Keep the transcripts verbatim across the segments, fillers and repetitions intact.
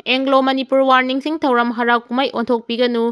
Anglo Manipur war ꯅꯤꯡꯁꯤꯡ ꯊꯧꯔꯝ ꯍꯔꯥꯎ ꯀꯨꯝꯍꯩ ꯑꯣꯟꯊꯣꯛꯄꯤꯒꯅꯨ,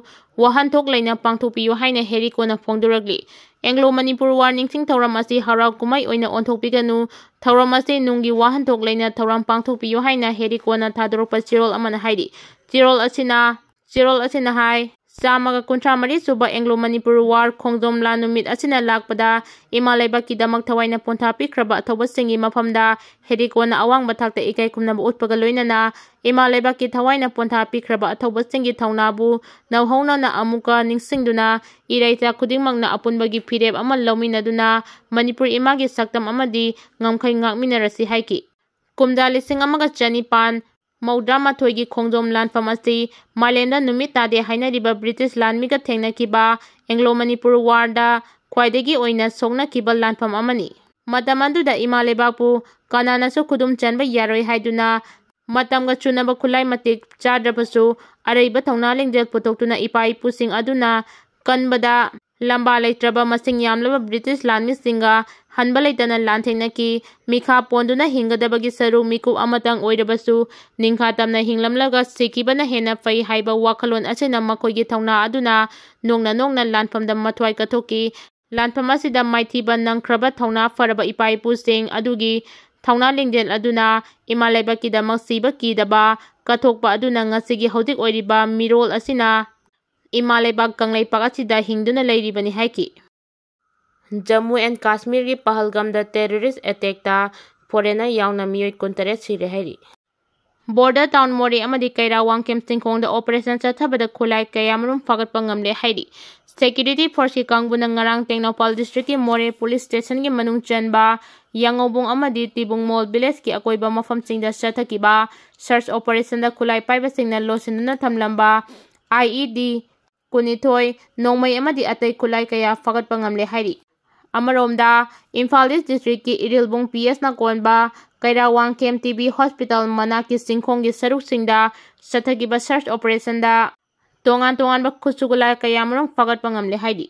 ꯋꯥꯍꯟꯊꯣꯛ ꯂꯩꯅ ꯄꯥꯡꯊꯣꯛꯄꯤꯌꯨ ꯍꯥꯏꯅ ꯍꯦꯔꯤꯀꯣꯅ ꯐꯣꯡꯗꯣꯔꯛꯂꯤ꯫ ꯑꯦꯡꯒ꯭ꯂꯣ ꯃꯅꯤꯄꯨꯔ ꯋꯥꯔ ꯅꯤꯡꯁꯤꯡ ꯊꯧꯔꯝ ꯑꯁꯤ ꯍꯔꯥꯎ ꯀꯨꯝꯍꯩ ꯑꯣꯏꯅ ꯑꯣꯟꯊꯣꯛꯄꯤꯒꯅꯨ, ꯊꯧꯔꯝ ꯑꯁꯤ ꯅꯨꯡꯒꯤ ꯋꯥꯍꯟꯊꯣꯛ ꯂꯩꯅ ꯊꯧꯔꯝ ꯄꯥꯡꯊꯣꯛꯄꯤꯌꯨ ꯍꯥꯏꯅ ꯍꯦꯔꯤꯀꯣꯅ ꯊꯥꯗꯣꯔꯛꯄ ꯆꯦꯔꯣꯜ ꯑꯃꯅ ꯍꯥꯏꯔꯤ꯫ ꯆꯦꯔꯣꯜ ꯑꯁꯤꯅ, ꯆꯦꯔꯣꯜ ꯑꯁꯤꯅ ꯍꯥꯏ, ꯆꯥꯝꯃꯒ ꯀꯨꯟꯊ꯭ꯔꯥ ꯃꯔꯤ ꯁꯨꯕ ꯑꯦꯡꯒ꯭ꯂꯣ ꯃꯅꯤꯄꯨꯔ ꯋꯥꯔ ꯈꯣꯡꯖꯣꯝ ꯂꯥꯟ ꯅꯨꯃꯤꯠ ꯑꯁꯤꯅ ꯂꯥꯛꯄꯗ ꯏꯃꯥ ꯂꯩꯕꯥꯛꯀꯤꯗꯃꯛ ꯊꯋꯥꯏꯅ ꯄꯣꯟꯊꯥ ꯄꯤꯈ꯭ꯔꯕ ꯑꯊꯧꯕꯁꯤꯡꯒꯤ ꯃꯐꯝꯗ ꯍꯦꯔꯤꯀꯣꯅ ꯑꯋꯥꯡꯕ ꯊꯥꯛꯇ ꯏꯀꯥꯏ ꯈꯨꯝꯅꯕ ꯎꯠꯄꯒ ꯂꯣꯏꯅꯅ ꯏꯃꯥ ꯂꯩꯕꯥꯛꯀꯤ ꯊꯋꯥꯏꯅ ꯄꯣꯟꯊꯥ ꯄꯤꯈ꯭ꯔꯕ ꯑꯊꯧꯕꯁꯤꯡꯒꯤ ꯊꯧꯅꯥꯕꯨ ꯅꯧꯍꯧꯅꯅ ꯑꯃꯨꯛꯀ ꯅꯤꯡꯁꯤꯡꯗꯨꯅ ꯏꯔꯩꯆꯥ ꯈꯨꯗꯤꯡꯃꯛꯅ ꯑꯄꯨꯟꯕꯒꯤ ꯐꯤꯔꯦꯞ ꯑꯃ ꯂꯧꯃꯤꯟꯅꯗꯨꯅ ꯃꯅꯤꯄꯨꯔ ꯏꯃꯥꯒꯤ ꯁꯛꯇꯝ ꯑꯃꯗꯤ ꯉꯝꯈꯩ ꯉꯥꯛꯃꯤꯟꯅꯔꯁꯤ ꯍꯥꯏꯈꯤ꯫ ꯀꯨꯝꯖꯥ ꯂꯤꯁꯤꯡ ꯑꯃꯒ ꯆꯅꯤꯄꯥꯟ ꯃꯧꯗ꯭ꯔꯥ ꯃꯥꯊꯣꯏꯒꯤ ꯈꯣꯡꯖꯣꯝ ꯂꯥꯟꯐꯝ ꯑꯁꯤ ꯃꯥꯂꯦꯝꯗ ꯅꯨꯃꯤꯠ ꯇꯥꯗꯦ ꯍꯥꯏꯅꯔꯤꯕ ꯕ꯭ꯔꯤꯇꯤꯁ ꯂꯥꯟꯃꯤꯒ ꯊꯦꯡꯅꯈꯤꯕ ꯑꯦꯡꯒ꯭ꯂꯣ ꯃꯅꯤꯄꯨꯔ ꯋꯥꯔꯗ ꯈ꯭ꯋꯥꯏꯗꯒꯤ ꯑꯣꯏꯅ ꯁꯣꯛꯅꯈꯤꯕ ꯂꯥꯟꯐꯝ ꯑꯃꯅꯤ꯫ ꯃꯇꯝ ꯑꯗꯨꯗ ꯏꯃꯥ ꯂꯩꯕꯥꯛꯄꯨ ꯀꯅꯥꯅꯁꯨ ꯈꯨꯗꯨꯝ ꯆꯟꯕ ꯌꯥꯔꯣꯏ ꯍꯥꯏꯗꯨꯅ ꯃꯇꯝꯒ ꯆꯨꯅꯕ ꯈꯨꯠꯂꯥꯏ ꯃꯇꯤꯛ ꯆꯥꯗ꯭ꯔꯕꯁꯨ ꯑꯔꯩꯕ ꯊꯧꯅꯥ ꯂꯤꯡꯖꯦꯜ ꯄꯨꯊꯣꯛꯇꯨꯅ ꯏꯄꯥ ꯏꯄꯨꯁꯤꯡ ꯑꯗꯨꯅ ꯀꯟꯕꯗ ꯂꯝꯕꯥ ꯂꯩꯇ꯭ꯔꯕ ꯃꯁꯤꯡ ꯌꯥꯝꯂꯕ ꯕ꯭ꯔꯤꯇꯤꯁ ꯂꯥꯟꯃꯤꯁꯤꯡꯒ ꯍꯟꯕ ꯂꯩꯇꯅ ꯂꯥꯟꯊꯦꯡꯅꯈꯤ꯫ ꯃꯤꯈꯥ ꯄꯣꯟꯗꯨꯅ ꯍꯤꯡꯒꯗꯕꯒꯤ ꯁꯔꯨꯛ ꯃꯤꯀꯨꯞ ꯑꯃꯇꯪ ꯑꯣꯏꯔꯕꯁꯨ ꯅꯤꯡꯈꯥ ꯇꯝꯅ ꯍꯤꯡꯂꯝꯂꯒ ꯁꯤꯈꯤꯕꯅ ꯍꯦꯟꯅ ꯐꯩ ꯍꯥꯏꯕ ꯋꯥꯈꯜꯂꯣꯟ ꯑꯁꯤꯅ ꯃꯈꯣꯏꯒꯤ ꯊꯧꯅꯥ ꯑꯗꯨꯅ ꯅꯣꯡꯅ ꯅꯣꯡꯅ ꯂꯥꯟꯐꯝꯗ ꯃꯊ꯭ꯋꯥꯏ ꯀꯠꯊꯣꯛꯈꯤ꯫ ꯂꯥꯟꯐꯝ ꯑꯁꯤꯗ ꯃꯥꯏꯊꯤꯕ ꯅꯪꯈ꯭ꯔꯕ ꯊꯧꯅꯥ ꯐꯔꯕ ꯏꯄꯥ ꯏꯄꯨꯁꯤꯡ ꯑꯗꯨꯒꯤ ꯊꯧꯅꯥ ꯂꯤꯡꯖꯦꯜ ꯑꯗꯨꯅ ꯏꯃꯥ ꯂꯩꯕꯥꯛꯀꯤꯗꯃꯛ ꯁꯤꯕ ꯀꯤꯗꯕ ꯀꯠꯊꯣꯛꯄ ꯑꯗꯨꯅ ꯉꯁꯤꯒꯤ ꯍꯧꯖꯤꯛ ꯑꯣꯏꯔꯤꯕ ꯃꯤꯔꯣꯜ ꯑꯁꯤꯅ ꯏꯃꯥ ꯂꯩꯕꯥꯛ ꯀꯪꯂꯩꯄꯥꯛ ꯑꯁꯤꯗ ꯍꯤꯡꯗꯨꯅ ꯂꯩꯔꯤꯕꯅꯤ ꯍꯥꯏꯈꯤ꯫ ꯖꯝꯃꯨ ꯑꯦꯟ ꯀꯥꯁꯃꯤꯔꯒꯤ ꯄꯍꯜꯒꯥꯝꯗ ꯇꯦꯔꯣꯔꯤꯁ ꯑꯦꯇꯦꯛꯇ ꯐꯣꯔꯦꯟꯅꯔ ꯌꯥꯎꯅ ꯃꯤꯑꯣꯏ ꯀꯨꯟꯇꯔꯦꯠ ꯁꯤꯔꯦ ꯍꯥꯏꯔꯤ꯫ ꯕꯣꯔꯗꯔ ꯇꯥꯎꯟ ꯃꯣꯔꯦ ꯑꯃꯗꯤ ꯀꯩꯔꯥ ꯋꯥꯡꯈꯦꯝ ꯆꯤꯡꯈꯣꯡꯗ ꯑꯣꯄꯔꯦꯁꯟ ꯆꯠꯊꯕꯗ ꯈꯨꯠꯂꯥꯏ ꯀꯌꯥꯃꯔꯨꯝ ꯐꯥꯒꯠꯄ ꯉꯝꯂꯦ ꯍꯥꯏꯔꯤ꯫ ꯁꯦꯀ꯭ꯌꯨꯔꯤꯇꯤ ꯐꯣꯔꯁꯀꯤ ꯀꯥꯡꯕꯨꯅ ꯉꯔꯥꯡ ꯇꯦꯡꯅꯧꯄꯥꯜ ꯗꯤꯁꯇ꯭ꯔꯤꯛꯀꯤ ꯃꯣꯔꯦ ꯄꯨꯂꯤꯁ ꯁ꯭ꯇꯦꯁꯟꯒꯤ ꯃꯅꯨꯡ ꯆꯟꯕ ꯌꯥꯉꯧꯕꯨꯡ ꯑꯃꯗꯤ ꯇꯤꯕꯨꯡꯃꯣꯜ ꯚꯤꯂꯦꯖꯀꯤ ꯑꯀꯣꯏꯕ ꯃꯐꯝꯁꯤꯡꯗ ꯆꯠꯊꯈꯤꯕ ꯁꯔꯆ ꯑꯣꯄꯔꯦꯁꯟꯗ ꯈꯨꯠꯂꯥꯏ ꯄꯥꯏꯕꯁꯤꯡꯅ ꯂꯣꯠꯁꯤꯟꯗꯨꯅ ꯊꯝꯂꯝꯕ ꯑꯥꯏ ꯏ ꯗꯤ ꯀꯨꯟꯅꯤꯊꯣꯏ, ꯅꯣꯡꯃꯩ ꯑꯃꯗꯤ ꯑꯇꯩ ꯈꯨꯠꯂꯥꯏ ꯀꯌꯥ ꯐꯥꯒꯠꯄ ꯉꯝꯂꯦ ꯍꯥꯏꯔꯤ꯫ ꯑꯃꯔꯣꯝꯗ, ꯏꯝꯐꯥꯜ ꯏꯁ ꯗꯤꯁꯇ꯭ꯔꯤꯛꯀꯤ ꯏꯔꯤꯜꯕꯨꯡ ꯄꯤ ꯑꯦꯁꯅ ꯀꯣꯟꯕ ꯀꯩꯔꯥ ꯋꯥꯡꯈꯦꯝ ꯇꯤ ꯕꯤ ꯍꯣꯁꯄꯤꯇꯥꯜ ꯃꯅꯥꯛꯀꯤ ꯆꯤꯡꯈꯣꯡꯒꯤ ꯁꯔꯨꯛꯁꯤꯡꯗ ꯆꯠꯊꯈꯤꯕ ꯁꯔꯆ ꯑꯣꯄꯔꯦꯁꯟꯗ ꯇꯣꯉꯥꯟ ꯇꯣꯉꯥꯟꯕ ꯈꯨꯠꯁꯨ ꯈꯨꯠꯂꯥꯏ ꯀꯌꯥꯃꯔꯨꯝ ꯐꯥꯒꯠꯄ ꯉꯝꯂꯦ ꯍꯥꯏꯔꯤ꯫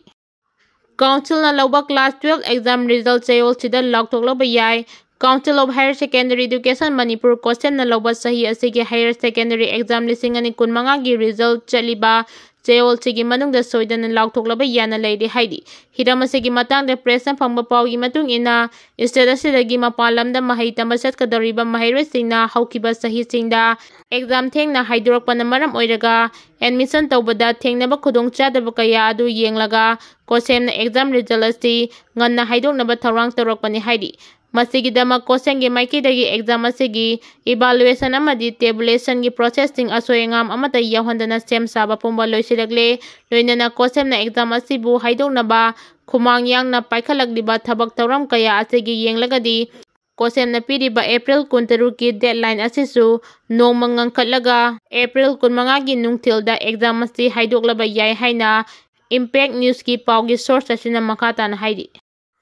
ꯀꯥꯎꯟꯁꯤꯜꯅ ꯂꯧꯕ ꯀ꯭ꯂꯥꯁ ꯇꯨꯌꯦꯜꯐ ꯑꯦꯛꯖꯥꯝ ꯔꯤꯖꯜ ꯆꯌꯣꯜꯁꯤꯗ ꯂꯥꯎꯊꯣꯛꯂꯕ ꯌꯥꯏ꯫ Council of Higher Secondary Education Manipur, COHSEM ꯅ ꯂꯧꯕ ꯆꯍꯤ ꯑꯁꯤꯒꯤ higher secondary exam ꯂꯤꯁꯤꯡ ꯑꯅꯤ ꯀꯨꯟꯃꯉꯥꯒꯤ result ꯆꯠꯂꯤꯕ ꯆꯌꯣꯜꯁꯤꯒꯤ ꯃꯅꯨꯡꯗ ꯁꯣꯏꯗꯅ ꯂꯥꯎꯊꯣꯛꯂꯕ ꯌꯥꯅ ꯂꯩꯔꯤ ꯍꯥꯏꯔꯤ꯫ ꯍꯤꯔꯝ ꯑꯁꯤꯒꯤ ꯃꯇꯥꯡꯗ press ꯅ ꯐꯪꯕ ꯄꯥꯎꯒꯤ ꯃꯇꯨꯡ ꯏꯟꯅ, state ꯑꯁꯤꯗꯒꯤ ꯃꯄꯥꯟ ꯂꯝꯗ ꯃꯍꯩ ꯇꯝꯕ ꯆꯠꯀꯗꯧꯔꯤꯕ ꯃꯍꯩꯔꯣꯏꯁꯤꯡꯅ ꯍꯧꯈꯤꯕ ꯆꯍꯤꯁꯤꯡꯗ exam ꯊꯦꯡꯅ ꯍꯥꯏꯗꯣꯔꯛꯄꯅ ꯃꯔꯝ ꯑꯣꯏꯔꯒ admission ꯇꯧꯕꯗ ꯊꯦꯡꯅꯕ ꯈꯨꯗꯣꯡꯆꯥꯗꯕ ꯀꯌꯥ ꯑꯗꯨ ꯌꯦꯡꯂꯒ COHSEM ꯅ exam result ꯑꯁꯤ ꯉꯟꯅ ꯍꯥꯏꯗꯣꯛꯅꯕ ꯊꯧꯔꯥꯡ ꯇꯧꯔꯛꯄꯅꯤ ꯍꯥꯏꯔꯤ꯫ ꯃꯁꯤꯒꯤꯗꯃꯛ COHSEM ꯒꯤ ꯃꯥꯏꯀꯩꯗꯒꯤ exam ꯑꯁꯤꯒꯤ evaluation ꯑꯃꯗꯤ tabulation ꯒꯤ process ꯁꯤꯡ ꯑꯁꯣꯏ ꯑꯉꯥꯝ ꯑꯃꯠꯇ ꯌꯥꯎꯍꯟꯗꯅ ꯁꯦꯝ ꯁꯥꯕ ꯄꯨꯝꯕ ꯂꯣꯏꯁꯤꯜꯂꯛꯂꯦ꯫ ꯂꯣꯏꯅꯅ COHSEM ꯅ exam ꯑꯁꯤꯕꯨ ꯍꯥꯏꯗꯣꯛꯅꯕ ꯈꯨꯃꯥꯡ ꯌꯥꯡꯅ ꯄꯥꯏꯈꯠꯂꯛꯂꯤꯕ ꯊꯕꯛ ꯊꯧꯔꯝ ꯀꯌꯥ ꯑꯁꯤꯒꯤ ꯌꯦꯡꯂꯒꯗꯤ, COHSEM ꯅ ꯄꯤꯔꯤꯕ April ꯀꯨꯟꯇꯔꯨꯛꯀꯤ deadline ꯑꯁꯤꯁꯨ ꯅꯣꯡꯃ ꯉꯟꯈꯠꯂꯒ April ꯀꯨꯟꯃꯉꯥꯒꯤ ꯅꯨꯡꯊꯤꯜꯗ exam ꯑꯁꯤ ꯍꯥꯏꯗꯣꯛꯂꯕ ꯌꯥꯏ ꯍꯥꯏꯅ Impact News ꯀꯤ ꯄꯥꯎꯒꯤ source ꯑꯁꯤꯅ ꯃꯈꯥ ꯇꯥꯅ ꯍꯥꯏꯔꯤ꯫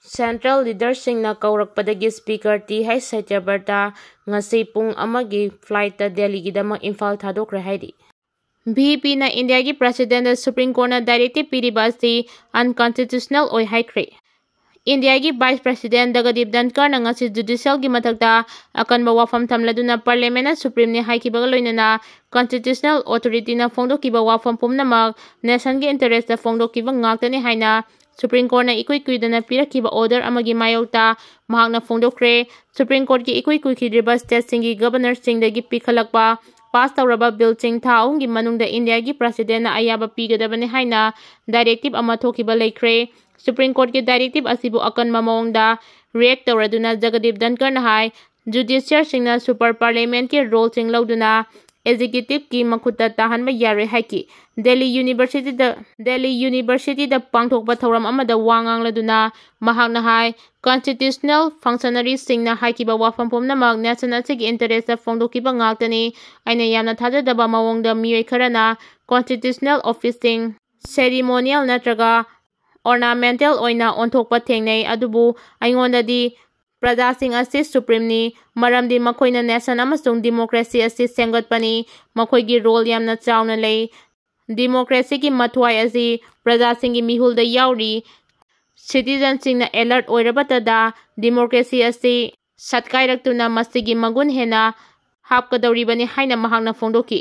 Central leader ꯁꯤꯡꯅ ꯀꯧꯔꯛꯄꯗꯒꯤ Speaker ꯇꯤ ꯍꯩꯆ ꯁꯇ꯭ꯌꯕ꯭ꯔꯇ ꯉꯁꯤ ꯄꯨꯡ ꯑꯃꯒꯤ flight ꯇ ꯗꯦꯜꯂꯤꯒꯤꯗꯃꯛ ꯏꯝꯐꯥꯜ ꯊꯥꯗꯣꯛꯈ꯭ꯔꯦ ꯍꯥꯏꯔꯤ꯫ ꯚꯤ ꯄꯤ ꯅ ꯏꯟꯗꯤꯌꯥꯒꯤ President ꯗ Supreme Court ꯅ directive ꯄꯤꯔꯤꯕ ꯑꯁꯤ unconstitutional ꯑꯣꯏ ꯍꯥꯏꯈ꯭ꯔꯦ꯫ ꯏꯟꯗꯤꯌꯥꯒꯤ Vice President ꯖꯒꯗꯤꯞ ꯙꯟꯀꯔꯅ ꯉꯁꯤ judicial ꯒꯤ ꯃꯊꯛꯇ ꯑꯀꯟꯕ ꯋꯥꯐꯝ ꯊꯝꯂꯗꯨꯅ Parliament ꯅ Supreme ꯅꯤ ꯍꯥꯏꯈꯤꯕꯒ ꯂꯣꯏꯅꯅ constitutional authority ꯅ ꯐꯣꯡꯗꯣꯛꯈꯤꯕ ꯋꯥꯐꯝ ꯄꯨꯝꯅꯃꯛ nation ꯒꯤ interest ꯇ ꯐꯣꯡꯗꯣꯛꯈꯤꯕ ꯉꯥꯛꯇꯅꯤ ꯍꯥꯏꯅ Supreme Court ꯅ ꯏꯀꯨꯏ ꯀꯨꯏꯗꯅ ꯄꯤꯔꯛꯈꯤꯕ order ꯑꯃꯒꯤ ꯃꯥꯌꯣꯛꯇ ꯃꯍꯥꯛꯅ ꯐꯣꯡꯗꯣꯛꯈ꯭ꯔꯦ꯫ Supreme Court ꯀꯤ ꯏꯀꯨꯏ ꯀꯨꯏꯈꯤꯗ꯭ꯔꯤꯕ state ꯁꯤꯡꯒꯤ Governor ꯁꯤꯡꯗꯒꯤ ꯄꯤꯈꯠꯂꯛꯄ pass ꯇꯧꯔꯕ bill ꯁꯤꯡ ꯊꯥ ꯑꯍꯨꯝꯒꯤ ꯃꯅꯨꯡꯗ ꯏꯟꯗꯤꯌꯥꯒꯤ President ꯅ ꯑꯌꯥꯕ ꯄꯤꯒꯗꯕꯅꯤ ꯍꯥꯏꯅ directive ꯑꯃ ꯊꯣꯛꯈꯤꯕ ꯂꯩꯈ꯭ꯔꯦ꯫ Supreme Court ꯀꯤ directive ꯑꯁꯤꯕꯨ ꯑꯀꯟꯕ ꯃꯑꯣꯡꯗ react ꯇꯧꯔꯗꯨꯅ ꯖꯒꯗꯤꯞ ꯙꯟꯀꯔꯅ ꯍꯥꯏ, judiciary ꯁꯤꯡꯅ super parliament ꯀꯤ role ꯁꯤꯡ ꯂꯧꯗꯨꯅ executive ꯀꯤ ꯃꯈꯨꯠꯇ ꯇꯥꯍꯟꯕ ꯌꯥꯔꯣꯏ ꯍꯥꯏꯈꯤ꯫ ꯗꯦꯜꯂꯤ University ꯗ, ꯗꯦꯜꯂꯤ University ꯗ ꯄꯥꯡꯊꯣꯛꯄ ꯊꯧꯔꯝ ꯑꯃꯗ ꯋꯥ ꯉꯥꯡꯂꯗꯨꯅ ꯃꯍꯥꯛꯅ ꯍꯥꯏ, constitutional functionary ꯁꯤꯡꯅ ꯍꯥꯏꯈꯤꯕ ꯋꯥꯐꯝ ꯄꯨꯝꯅꯃꯛ nation ꯑꯁꯤꯒꯤ interest ꯇ ꯐꯣꯡꯗꯣꯛꯈꯤꯕ ꯉꯥꯛꯇꯅꯤ꯫ ꯑꯩꯅ ꯌꯥꯝꯅ ꯊꯥꯖꯗꯕ ꯃꯑꯣꯡꯗ ꯃꯤꯑꯣꯏ ꯈꯔꯅ constitutional office ꯁꯤꯡ ceremonial ꯅꯠꯇ꯭ꯔꯒ ornamental ꯑꯣꯏꯅ ꯑꯣꯟꯊꯣꯛꯄ ꯊꯦꯡꯅꯩ, ꯑꯗꯨꯕꯨ ꯑꯩꯉꯣꯟꯗꯗꯤ ꯄ꯭ꯔꯖꯥꯁꯤꯡ ꯑꯁꯤ supreme ꯅꯤ, ꯃꯔꯝꯗꯤ ꯃꯈꯣꯏꯅ nation ꯑꯃꯁꯨꯡ democracy ꯑꯁꯤ ꯁꯦꯝꯒꯠꯄꯅꯤ꯫ ꯃꯈꯣꯏꯒꯤ role ꯌꯥꯝꯅ ꯆꯥꯎꯅ ꯂꯩ꯫ Democracy ꯒꯤ ꯃꯊ꯭ꯋꯥꯏ ꯑꯁꯤ ꯄ꯭ꯔꯖꯥꯁꯤꯡꯒꯤ ꯃꯤꯍꯨꯜꯗ ꯌꯥꯎꯔꯤ꯫ Citizen ꯁꯤꯡꯅ alert ꯑꯣꯏꯔꯕꯇꯗ democracy ꯑꯁꯤ ꯁꯠꯀꯥꯏꯔꯛꯇꯨꯅ ꯃꯁꯤꯒꯤ ꯃꯒꯨꯟ ꯍꯦꯟꯅ ꯍꯥꯞꯀꯗꯧꯔꯤꯕꯅꯤ ꯍꯥꯏꯅ ꯃꯍꯥꯛꯅ ꯐꯣꯡꯗꯣꯛꯈꯤ꯫